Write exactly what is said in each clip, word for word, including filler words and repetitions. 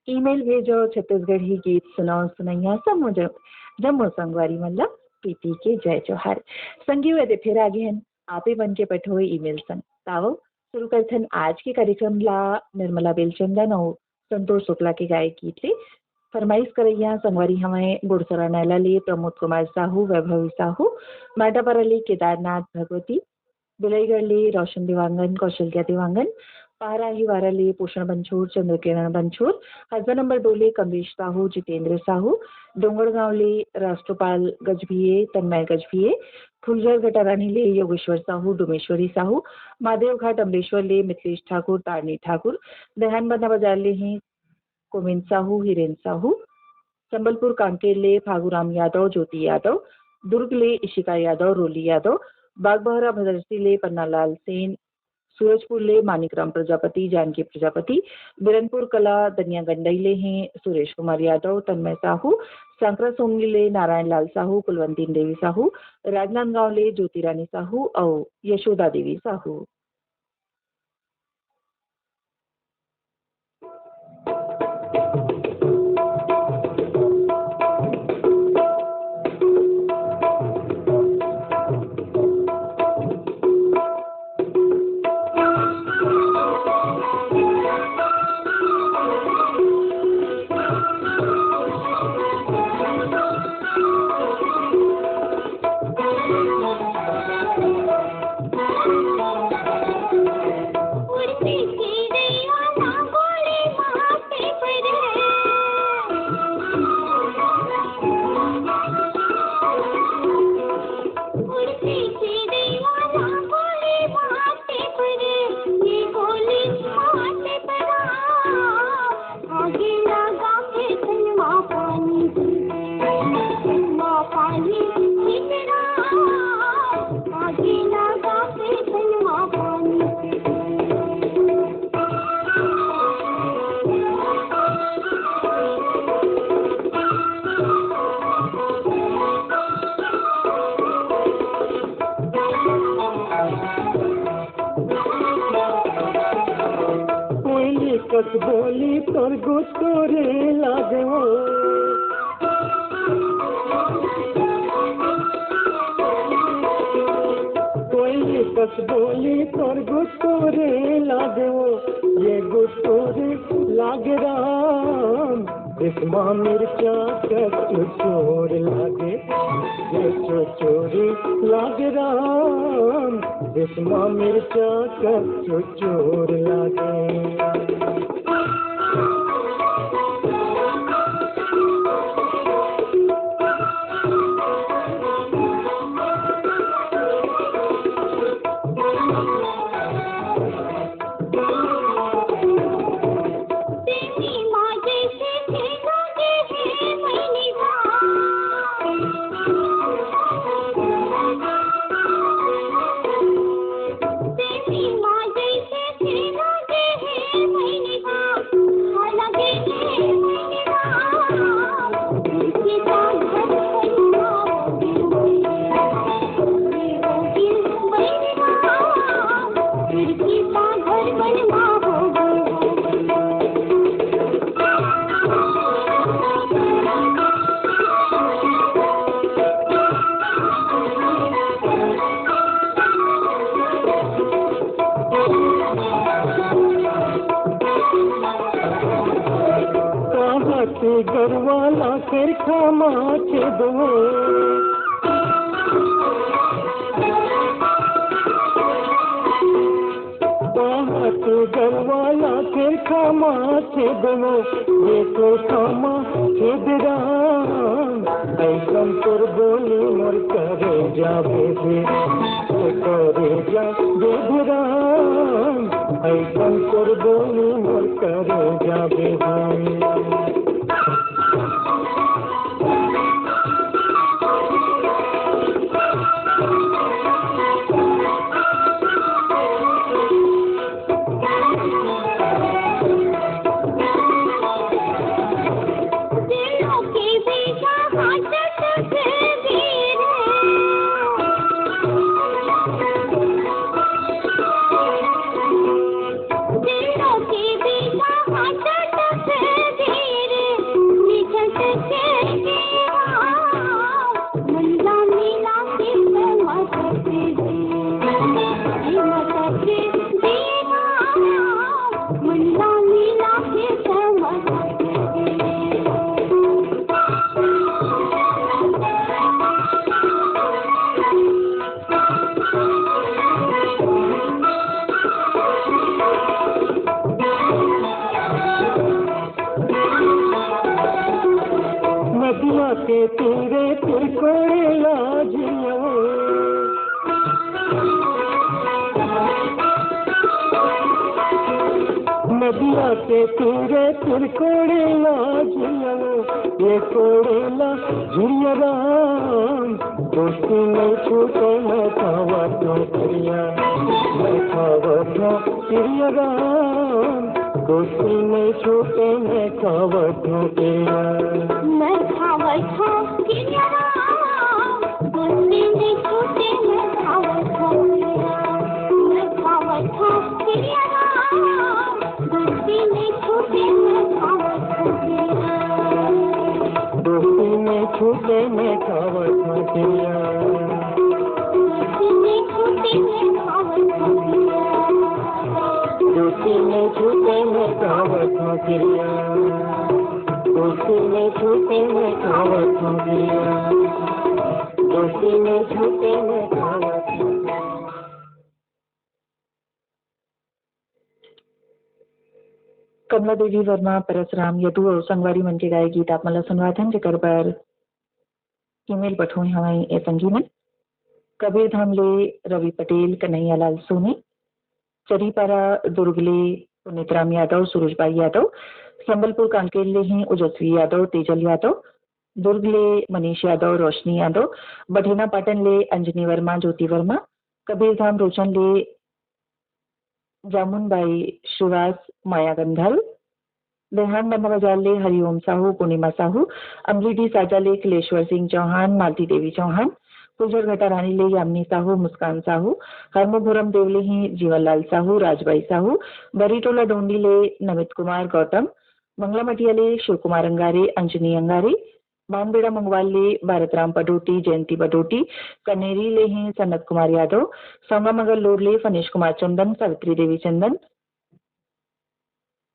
Email भेजो, छत्तीसगढ़ी गीत सुनाओ, सुनैया समूह ज-, जम्मो संगवारी मन ल प्रीति के जय जोहार। संगी हो, एदे फेर आगे हन आपे मन के पठोए ईमेल संग। तावो शुरू करथन आज के कार्यक्रम ला। निर्मला बेलचंदन अउ संतोष शुक्ला के गाए गीत ले फरमाइश करैया संगवारी हवय गुड़सरा नैला ले प्रमोद कुमार साहू, वैभवी साहू, माटापारा ले केदारनाथ भगवती, बिलाईगढ़ ले रोशन देवांगन, कौशल्या देवांगन, पारा हिवारा ले पोषण बंछोर, चंद्रकिरण बंछोर, हसदा नंबर दो ले कमलेश साहू, जितेंद्र साहू, डोंगरगांव ले राष्ट्रपाल गजभिये, तन्मय गजभिये, फुलझर घटारानी ले योगेश्वर साहू, डोमेश्वरी साहू, महादेवघाट अमलेश्वर ले मिथिलेश ठाकुर, तारणी ठाकुर, दयानबंदा बाजार ले ही गोविंद साहू, हिरेन साहू, संबलपुर कांकेर ले फागुराम यादव, ज्योति यादव, दुर्ग ले इशिका यादव, रोली यादव, बागबहरा भदरसी ले पन्नालाल सेन, सूरजपुर ले मानिकराम प्रजापति, जानकी प्रजापति, बिरनपुर कला दनिया गंडई ले हैं सुरेश कुमार यादव, तन्मय साहू, सांकरा सोमनी ले नारायण लाल साहू, कुलवंतीन देवी साहू, राजनांदगांव ले ज्योति रानी साहू अउ यशोदा देवी साहू। कोयली कस बोली तोर गुस्सो रे लागो। कोयली कस बोली तोर गुस्सो रे लागो, ये गुस्सो रे लाग राम। इसमा मिर्चा कस चोर लागे, ये चोर लाग राम। इसमा मिर्चा कस चोर लागे। कावत गरवाला फेर खामा छेदो। कावत गरवाला फेर खामा छेदो, ये तो खामा छेद राम। ऐसन तोर बोली मोर करे जाबे दे, करे जा दे राम। ऐसन तोर बोली मोर करे जाबे दे। नदिया के तीरे तिरकोड़े लाजियो। नदिया के तीरे तिरकोड़े लाजियो, ये कोड़े ला झुरिया राम। दोस्ती में छूटे मैं खावत हूँ क्रिया, मैं खावत हूँ क्रिया राम। दोस्ती में छूटे मैं खावत हूँ क्रिया। मैं खावत हूँ क्रिया राम। दोस्ती में छूटे मैं खावत हूँ क्रिया। मैं खावत हूँ क्रिया राम। दोस्ती में छूटे मैं खावत हूँ क्रिया। दोस्ती में छूटे मैं खावत हूँ क्रिया। दोस्ती में छूटे मैं खावत हूँ क्रिया। दोस्ती में छूटे मैं खावत हूँ क्रिया। दोस्ती में छूटे मैं खावत हूँ क्रिया। दोस्ती में छूटे मैं खावत हूँ। कमला देवी वर्मा, परसराम यदु अउ संगवारी मन के गाए गीत आप मन ल सुनवाथन, जेकर बर ईमेल पठोए हवय ए संगी मन। कबीरधाम ले रवि पटेल, कन्हैया लाल सोनी, चरीपारा दुर्ग ले पुनीत राम यादव, सूरज बाई यादव, संबलपुर कांकेर ले ही ओजस्वी यादव, तेजल यादव, दुर्ग ले मनीष यादव, रोशनी यादव, बठेना पाटन ले अंजनी वर्मा, ज्योति वर्मा, कबीरधाम रोचन ले जामुन बाई श्रीवास, माया गंधल, देहान नवा बाजार ले हरिओम साहू, पूर्णिमा साहू, अमलीडीह साजा ले कलेश्वर सिंह चौहान, मालती देवी चौहान, फुलझर घटा रानी ले यामिनी साहू, मुस्कान साहू, हरमोभोरम देव ले ही जीवनलाल साहू, राजबाई साहू, बरीटोला डोंडी ले नमित कुमार गौतम, मंगला मटिया ले शिव कुमार अंगारे, अंजनी अंगारे, बानबेड़ा मंगवाल ले भारत राम पडोटी, जयंती पडोटी, कनेरी ले ही सनत कुमार यादव, सौंगा मगर लोर ले फनेश कुमार चंदन, सावित्री देवी चंदन,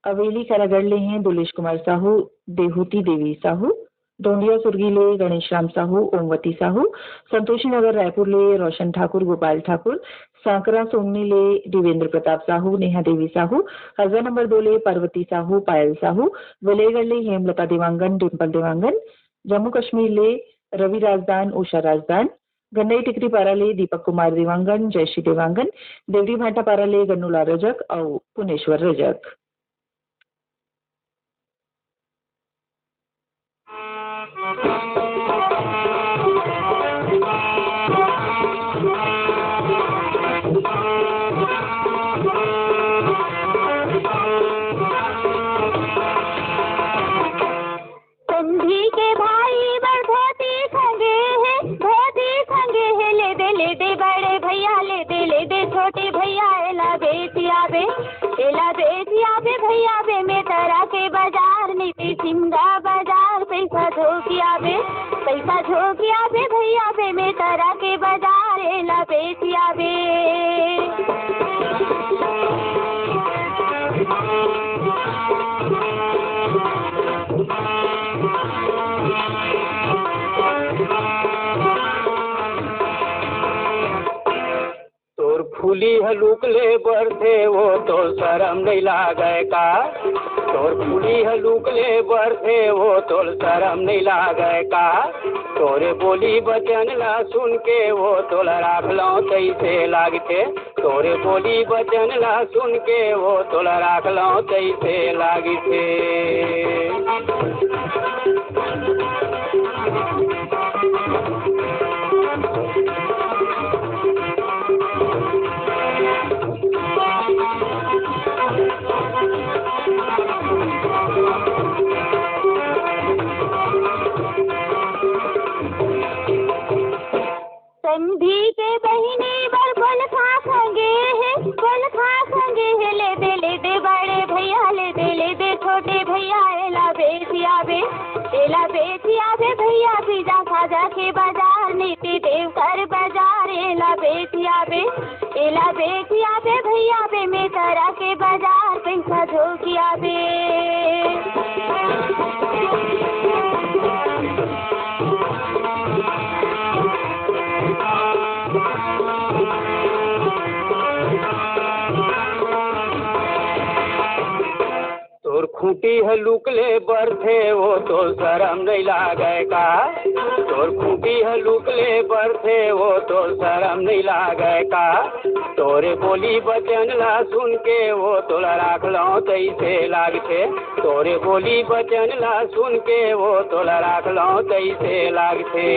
अवेली खैरागढ़ ले ही दुलेश कुमार साहू, देहूती देवी साहू, डोंडिया सुरगी ले गणेश राम साहू, ओमवती साहू, संतोषी नगर रायपुर ले रोशन ठाकुर, गोपाल ठाकुर, सांकरा सोमनी ले देवेंद्र प्रताप साहू, नेहा देवी साहू, हजरा नंबर दो ले पार्वती साहू, पायल साहू, वेलेगढ़ ले हेमलता देवांगन, डिंपल देवांगन, जम्मू कश्मीर ले रवि राजदान, उषा राजदान, गंडई टिकरी पारा ले दीपक कुमार देवांगन, जयश्री देवांगन, देवरी भाटा पारा ले गन्नूलाल रजक अउ पुनेश्वर रजक। संधी के भाई बर धोती संगे हे, धोती संगे हे, ले दे, ले दे बड़े भैया, ले दे, ले दे छोटे भैया, एला बेच आबे, एला बेच आबे भैया बे, में तरा के बाजार, नीति सिमगा बाजार, पैसा धो के आबे, पैसा धो के आबे भैया बे, में तरा के बाजार, एला बेच आबे। तोर फूली ह लूक ले बरथे, वो तोल शरम नइ लागय का? तोर फूली ह लूक ले बरथे, वो तोल शरम नइ लागय का? तोरे बोली बचन ला सुन के, वो तोला राख लौं तइसे लागथे। तोरे बोली बचन ला सुन के, वो तोला राख लौं तइसे लागथे। समधी के बहिनी बर कोलखा संगे हे, कोलखा संगे हे, ले दे, ले दे बड़े भैया, ले दे, ले दे छोटे भैया, एला बेच आबे, एला बेच आबे भैया, बीजा साजा के बाजार, नीति देव कर बाजार, एला बेच आबे, एला बेच आबे भैया, बे में तारा के बाजार, पैसा झोंक आबे। तोर खूंटी ह लुक ले बरथे, वो तो शरम नइ लागय का? तोर खूंटी ह लुक ले बरथे, वो तो शरम नइ लागय का? तोरे बोली बचन ला सुन के, वो तोला राख लौं तइसे लागथे। तोरे बोली बचन ला सुन के, वो तोला राख लौं तइसे लागथे।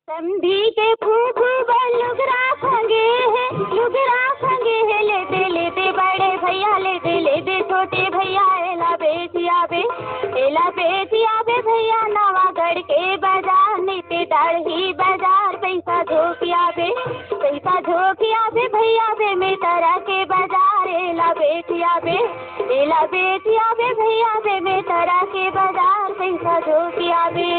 समधी के फूफू बर लुगरा संगे हे, लुगरा संगे हे, ले दे, ले दे बड़े भैया, ले दे, ले दे छोटे भैया, एला बेच आबे, एला बेच आबे भैया, नवागढ़ के बाजार, नीति डाढ़ी बाजार, पैसा झोंक आबे, पैसा झोंक आबे भैया, बे में तारा के बाजार, एला बेच आबे, एला बेच आबे भैया, बे में तारा के बाजार, पैसा झोंक आबे।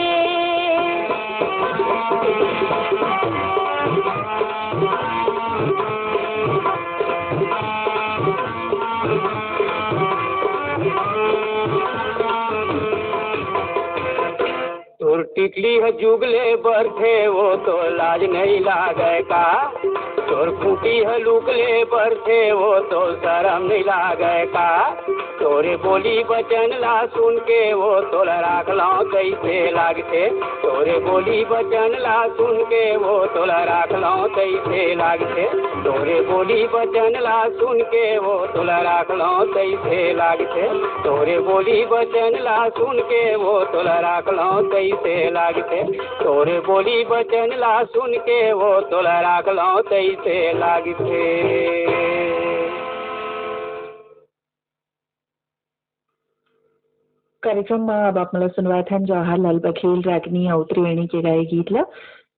तोर टिकली ह जुग ले बरथे, वो तो लाज नइ लागय का? तोर खूंटी ह लुक ले बरथे, वो तो शरम नइ लागय का? तोरे बोली बचन ला सुन के, वो तोला राख लौं तइसे लागथे। तोरे बोली बचन ला सुन के, वो तोला राख लौं तइसे लागथे। तोरे बोली बचन ला सुन के, वो तोला राख लौं तइसे लागथे। तोरे बोली बचन ला सुन के, वो तोला राख लौं तइसे लागथे। तोरे बोली बचन ला सुन के, वो तोला राख लौं तइसे लागथे। कार्यक्रम म अब आप मन ला सुनवाथन जवाहरलाल बघेल, रागनी अउ त्रिवेणी के गाए गीत ला,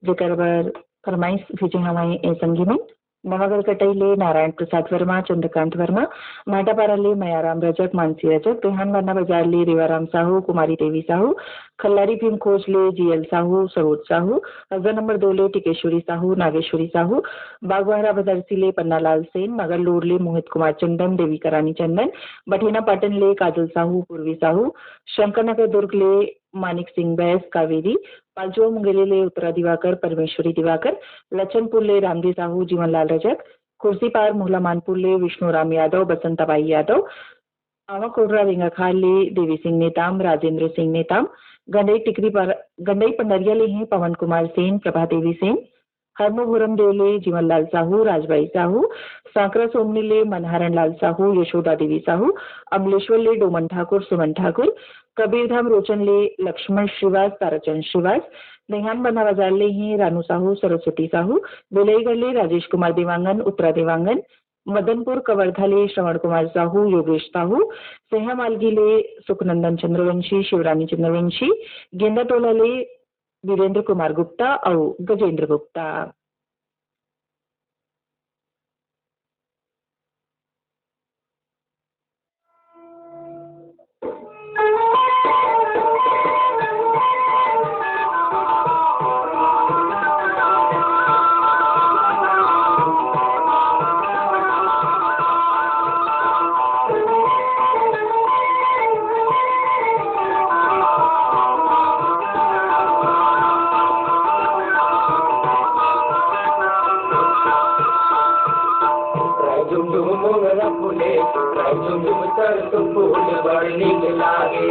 जेकर बर फरमाइश भेजे हवय ए संगी मन। नवागढ़ कटई ले नारायण प्रसाद वर्मा, चंद्रकांत वर्मा, भाटापारा ले मयाराम रजक, मानसी रजक, बिहान बांधा बाजार ले रेवाराम साहू, कुमारी देवी साहू, खल्लारी भीम खोज ले जीएल साहू, सरोज साहू, हजर नंबर दो ले टिकेश्वरी साहू, नागेश्वरी साहू, बागवाहरा भदरसी ले पन्नालाल सेन, मगरलोड ले मोहित कुमार चंदन, देविका रानी चंदन, बठेना पाटन ले काजल साहू, पूर्वी साहू, शंकर नगर दुर्ग ले मानिक सिंह बैस, कावेरी, पालचुआ मुंगेली ले उत्तरा दिवाकर, परमेश्वरी दिवाकर, लचनपुर ले रामजी साहू, जीवनलाल रजक, खुर्सीपार मोहला मानपुर ले विष्णुराम यादव, बसंताबाई यादव, आवा कोर्रा रेंगाखाल ले देवी सिंह नेताम, राजेंद्र सिंह नेताम, गंडई टिकरी पर, गंडई पंडरिया ले हे पवन कुमार सेन, प्रभा देवी सेन, हरमोभोरम देव ले जीवनलाल साहू, राजबाई साहू, सांकरा सोमनी ले मनहरन लाल साहू, यशोदा देवी साहू, अमलेश्वर ले डोमन ठाकुर, सुमन ठाकुर, कबीरधाम रोचन ले लक्ष्मण श्रीवास, ताराचंद श्रीवास, नैहान बंधा बाजार ले हे रानू साहू, सरस्वती साहू, बेलईगढ़ ले राजेश कुमार देवांगन, उत्तरा देवांगन, मदनपुर कवर्धा ले श्रवण कुमार साहू, योगेश साहू, सैहा मालगी ले सुखनंदन चंद्रवंशी, शिवरानी चंद्रवंशी, गेंदा टोला ले वीरेंद्र कुमार गुप्ता अउ गजेंद्र गुप्ता। राई झुमझुम मोंगरा फूले, राई झुमझुम सरसों फूल बड़ नीक लागे।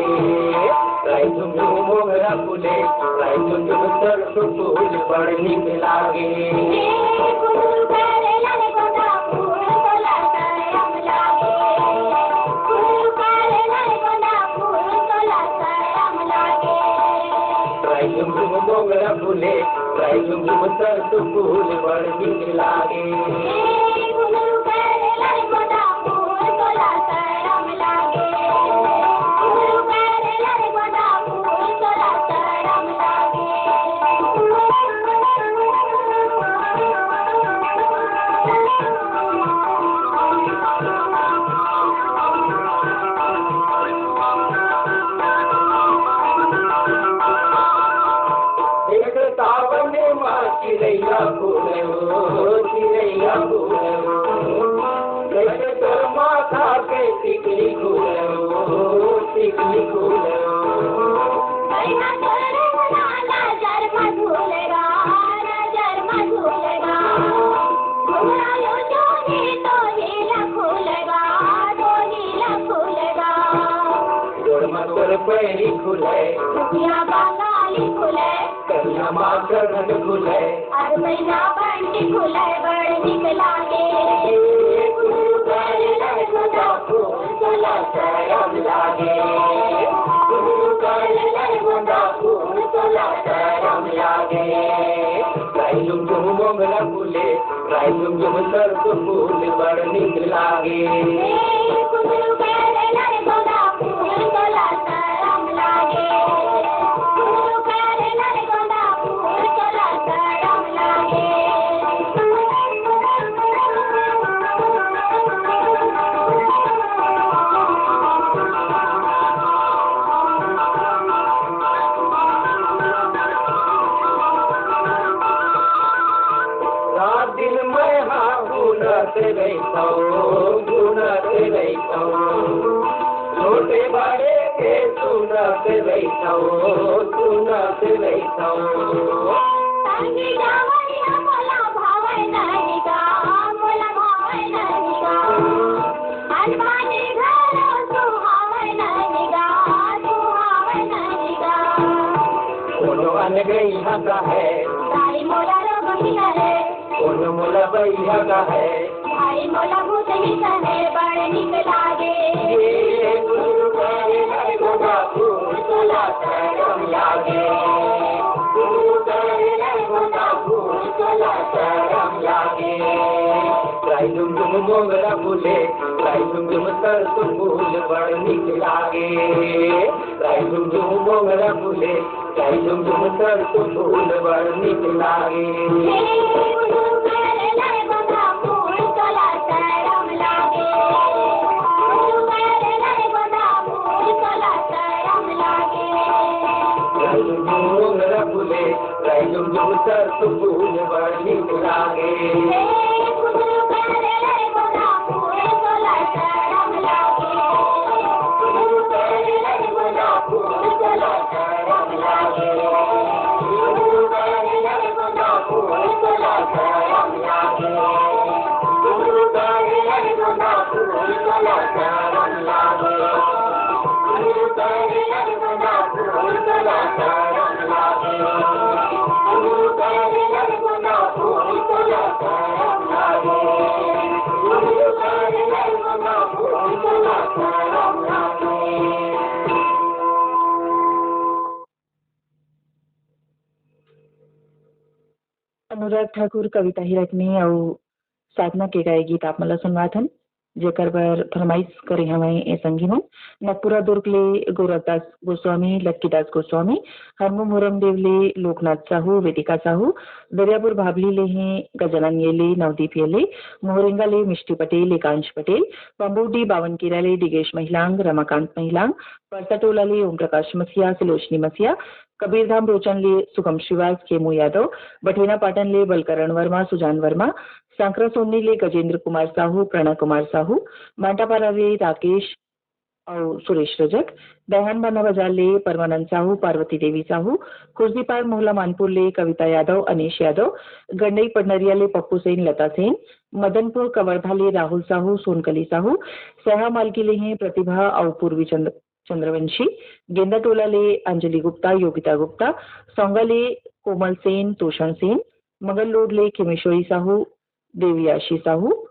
राई झुमझुम मोंगरा फूले, राई झुमझुम सरसों फूल बड़ नीक लागे। ले, राई झुमझुम सरसों फूल बड़ नीक लागे। एक सावन मा चिरैया बोले हो, चिरैया बोले हो। जैसे तोर माथा पे टिकली खुले हो, टिकली खुले हो। गोड़ मा तोर पैरी खुले, या बंगाली खुले। करिया माखन खुले। अरे मैना बंटी खुले बड़ निक लागे। गुरु कर लड़ गोंदा फूल तोला सरम लागे। गुरु कर लड़ गोंदा फूल तोला सरम लागे। राई झुमझुम मोंगरा फूले, राई झुमझुम सरसों फूल बड़ निक लागे। रात दिन मैं हा गुनत रहिथंव, गुनत रहिथंव। छोटे बड़े के सुनत रहिथंव, सुनत रहिथंव। संगी गावइया मोला भावय नहीं गा, मोला भावय नहीं गा। अनबानी घलो सुहावय नहीं गा, सुहावय नहीं गा। कोनो अनगई हंसा है। दाई मोला रोग ही करे। कोनो मोला बइहा का है। भाई मोला भूत ही कहे बड़ निक लागे। ये गुरु करे है गोंदा फूल तोला सरम लागे। गुरु करे है गोंदा फूल तोला सरम लागे। राई झुमझुम मोंगरा फूले, राई झुमझुम सरसों फूल बड़ निक लागे। राई झुमझुम मोंगरा फूले, राई झुमझुम सरसों फूल बड़ निक लागे। राई झुमझुम मोंगरा फूले, राई झुमझुम सरसों फूल बड़ निक लागे। अनुराग ठाकुर, कविता हिरकनी अउ साधना के गाए गीत आप मन ल सुनवात हन, जेकर बर फरमाइश करे हवंय ए संगी मन। नगपुरा दुर्ग ले गोरखदास गोस्वामी, लक्कीदास गोस्वामी, हरमू मुरमदेव ले लोकनाथ साहू, वेदिका साहू, दरियापुर भाबली ले हे गजानन येले, नवदीप येले, मोहरिंगा ले मिष्टी पटेल, एकांश पटेल, पंबूडी बावनकेरा ले डिगेश महिलांग, रमाकांत महिलांग, परसा टोला ले ओम प्रकाश मसिया, सुलोचनी मसिया, कबीरधाम रोचन ले सुगम श्रीवास, केमू यादव, बठेना पाटन ले बलकरण वर्मा, सुजान वर्मा, सांकरा सोनी ले गजेंद्र कुमार साहू, प्रणय कुमार साहू, मांटापारा ले राकेश अउ सुरेश रजक, दयान बांधा बाजार ले परमानंद साहू, पार्वती देवी साहू, खुर्सीपार मोहला मानपुर ले कविता यादव, अनीश यादव, गंडई पडनरिया ले पप्पू सेन, लता सेन, मदनपुर कवर्धा ले राहुल साहू, सोनकली साहू, सहा मालकी ले हे प्रतिभा अउ पूर्वी चंद-, चंद्रवंशी, गेंदाटोला ले अंजलि गुप्ता, योगिता गुप्ता, सौंगा ले कोमल सेन, तोषण सेन, मंगल रोड ले खेमेश्वरी साहू, देवियाशी साहू,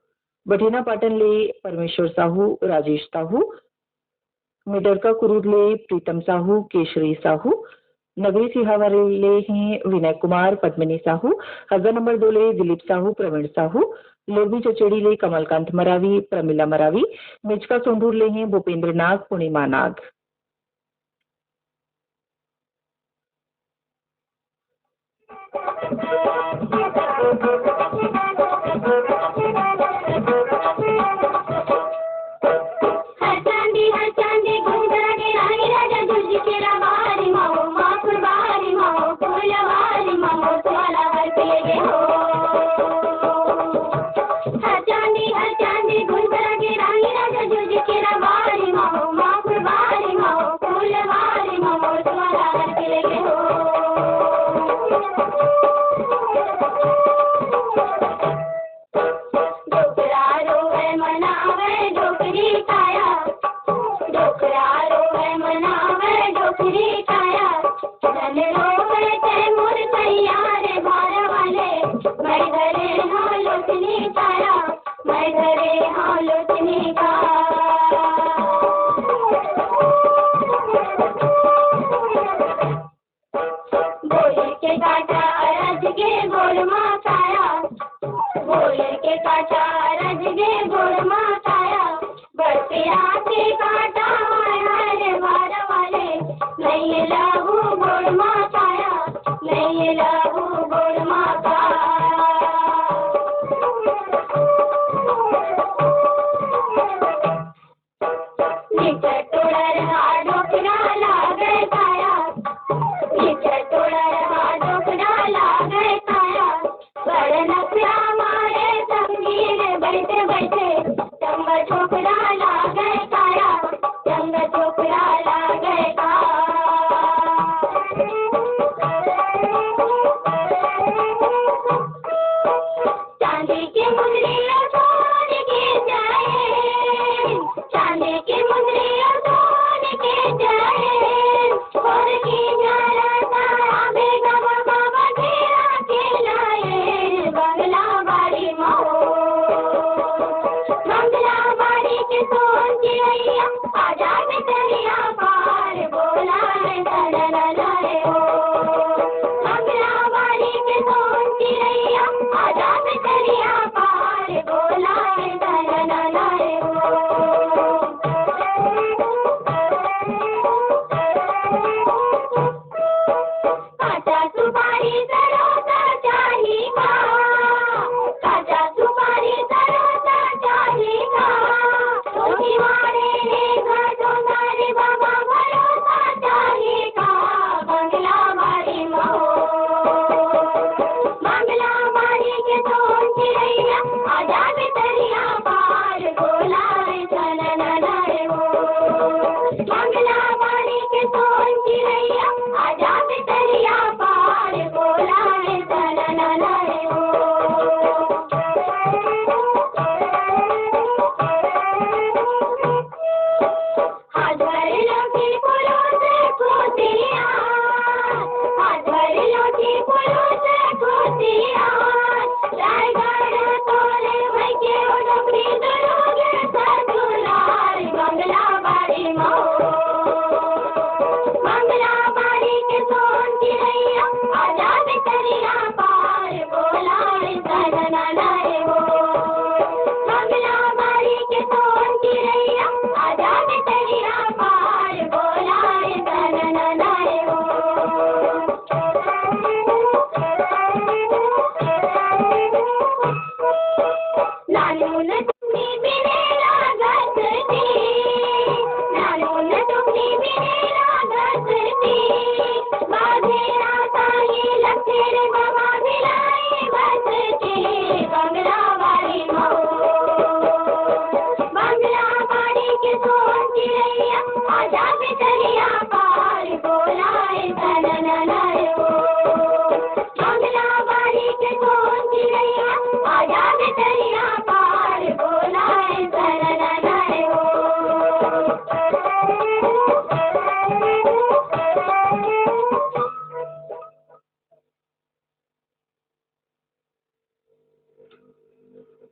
बठेना पाटन ले परमेश्वर साहू, राजेश साहू, मिडरका कुरूद ले प्रीतम साहू, केशरी साहू, नगरी सिहावरी ले हे विनय कुमार, पद्मिनी साहू, हजरा नंबर दो ले दिलीप साहू, प्रवीण साहू, लोरमी चचेड़ी ले कमलकांत मरावी, प्रमिला मरावी, मेचका सोंढूर ले हे भूपेंद्र नाग, पूर्णिमा नाग।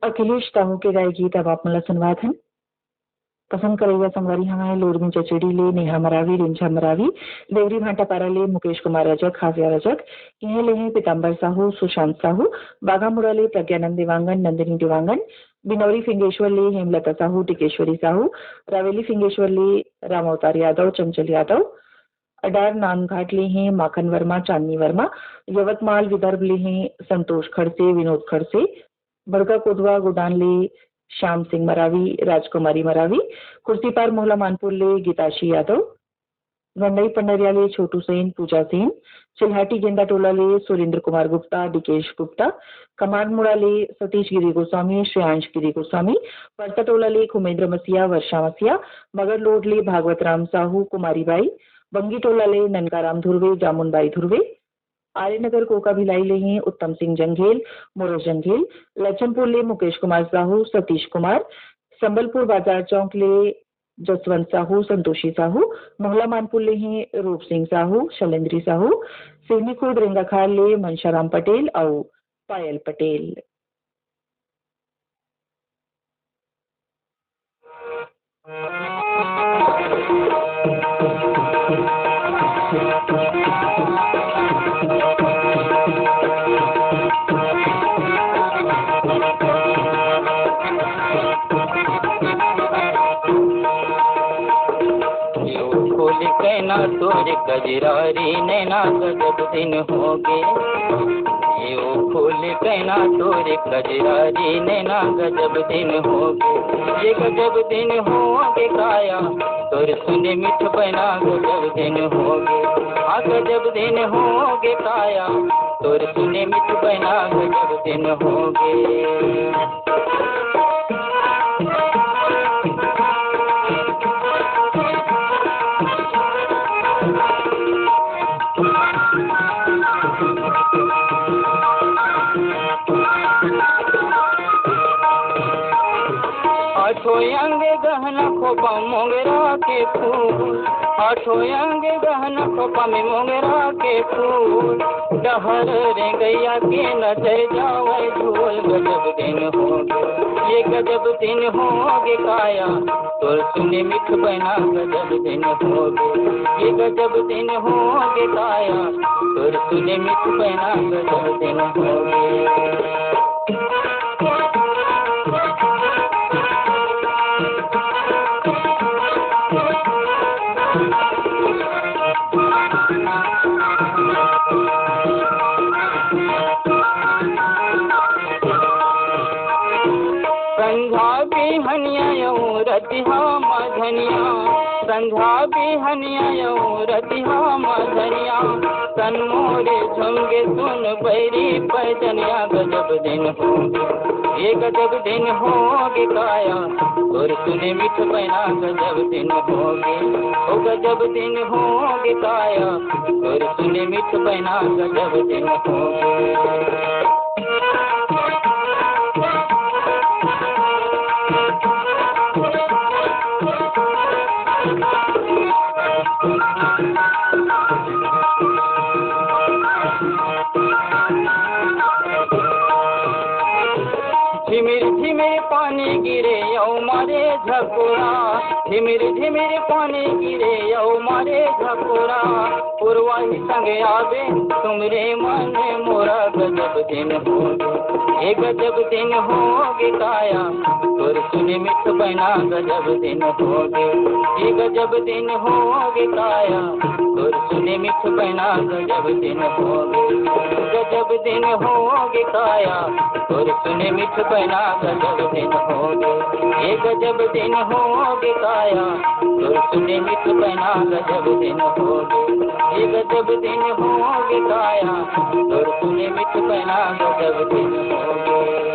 अखिलेश साहू के गाए गीत अब आप मन ला सुनवात हन। पसंद करइया संगवारी हमारे लोरमी चचेड़ी ले नेहा मरावी, रिंझा मरावी, देवरी भाटापारा ले मुकेश कुमार रजक, हाफिया रजक, इहें ले हैं पीताम्बर साहू, सुशांत साहू, बाघामुड़ा ले प्रज्ञानंद देवांगन, नंदिनी देवांगन, बिनौरी फिंगेश्वर ले हेमलता साहू, टिकेश्वरी साहू, रावेली फिंगेश्वर ले राम अवतार यादव, चंचल यादव, अडार नांदघाट ले हैं माखन वर्मा, चांदनी वर्मा, यवतमाल विदर्भ ले हैं संतोष खड़से, विनोद खड़से, बड़का कोदवा गोडान ले श्याम सिंह मरावी, राजकुमारी मरावी, खुर्सीपार मोहला मानपुर ले गीताशी यादव, गंडई पंडरिया ले छोटू सेन, पूजा सेन, चिल्हाटी गेंदा टोला ले सुरेंद्र कुमार गुप्ता, डिकेश गुप्ता, कमारमुड़ा ले सतीश गिरी गोस्वामी, श्रेयांश गिरी गोस्वामी, परसा टोला ले खुमेंद्र मसिया, वर्षा मसिया, मगरलोड ले भागवत राम साहू, कुमारी बाई, बंगी टोला ले ननकाराम धुर्वे, जामुन बाई धुर्वे, आर्यनगर कोका भिलाई ले हैं उत्तम सिंह जंघेल, मोरो जंघेल, लच्छनपुर ले मुकेश कुमार साहू, सतीश कुमार, संबलपुर बाजार चौक ले जसवंत साहू, संतोषी साहू, मोहला मानपुर ले हैं रूप सिंह साहू, शैलेंद्री साहू, सिवनी खुर्द रेंगाखार ले मनशाराम पटेल अउ पायल पटेल। यो खोल कैना तोर कजरारी नैना गजब दिन हो गे। यो खोल कैना तोर कजरारी नैना गजब दिन हो गे। ये गजब दिन हो गे काया तोर सुने मिठ बना गजब दिन हो गे। हाँ गजब दिन हो गे काया तोर सुने मिठ बना गजब दिन हो गे। आठों अंग गहना खोपा मोंगरा के फूल, आठों अंग गहना खोपा में मोंगरा के फूल। डहर रे गैया के नजर जावे झूल। गजब दिन हो गे, ये गजब दिन हो गे काया तोर सुने मिठ बना गजब दिन हो गे। ये गजब दिन हो गे काया तोर सुने मिठ बना गजब दिन हो गे। संझा बिहनिया अउ रतिहा मझनिया, संझा बिहनिया अउ रतिहा मझनिया, तन मोरे झुमगे सुन बैरी पैजनिया। गजब दिन हो गे, ये गजब दिन हो गे काया तोर सुने मिठ बना गजब दिन हो गे। ओ गजब दिन हो गे काया तोर सुने मिठ बना गजब दिन हो गे। झिमिर झिमिर पानी गिरे अउ मारे झकोरा, झिमिर झिमिर पानी गिरे अउ मारे झकोरा। पुरवाही संग आबे तुमरे मन मोरा। गजब दिन हो गे, ये गजब दिन हो गे काया तोर सुने मिठ बना। गजब दिन हो गे, ये गजब दिन हो गे काया तोर सुने मिठ बना। गजब दिन हो गे, गजब दिन हो गे काया तोर सुने मिठ बना। गजब दिन हो गे, ये गजब दिन हो गे काया तोर सुने मिठ बना। गजब दिन हो गे, ये गजब दिन हो गे काया तोर सुने मिठ बना। गजब दिन हो गे।